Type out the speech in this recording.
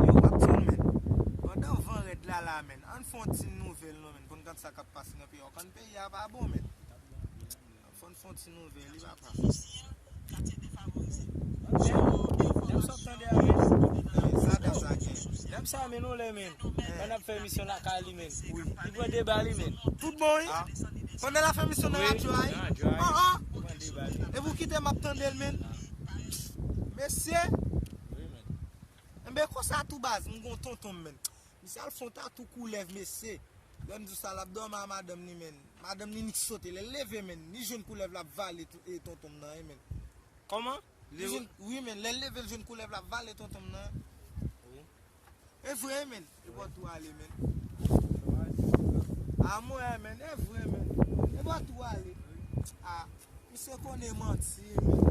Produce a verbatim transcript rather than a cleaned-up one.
Yo, m ap di w, men. Pandan van rèd la, la, men, ann fè yon ti nouvèl, non, men, pou n gad sa k ap pase nan peyi a. Ou konn peyi a pa bon, men. Fò n fè yon ti nouvèl, wi, papa. Lè m sot tande a, men. Sa gaz la gen. Lè m sa, men, nou lè, men. Pandan ap fè emisyon lakay li, men. Wi. Li pran deba li, men. Tout bon, wi. Pandan l ap fè emisyon nan radyo a, wi. Nan radyo a, wi. Li pran deba li. E pou kite m ap tande l, men. Mesye. Wi, men. Enben, konsa tou baz, m gon tonton m, men. Misye al fè yon tatou koulèv, mesye. Lè m di w sa, l ap dòmi a madanm li, men. Madanm li nik sote. Lè l leve, men, li jwenn koulèv l ap vale tonton m nan, men. Kòman? Li jwenn, wi, men, lè l leve, l jwenn koulèv l ap vale tonton m nan. Wi. E vre, men. E bò tou ale, men. A mwen, men, e vre, men. E bò tou ale. A, misye konnen manti, men.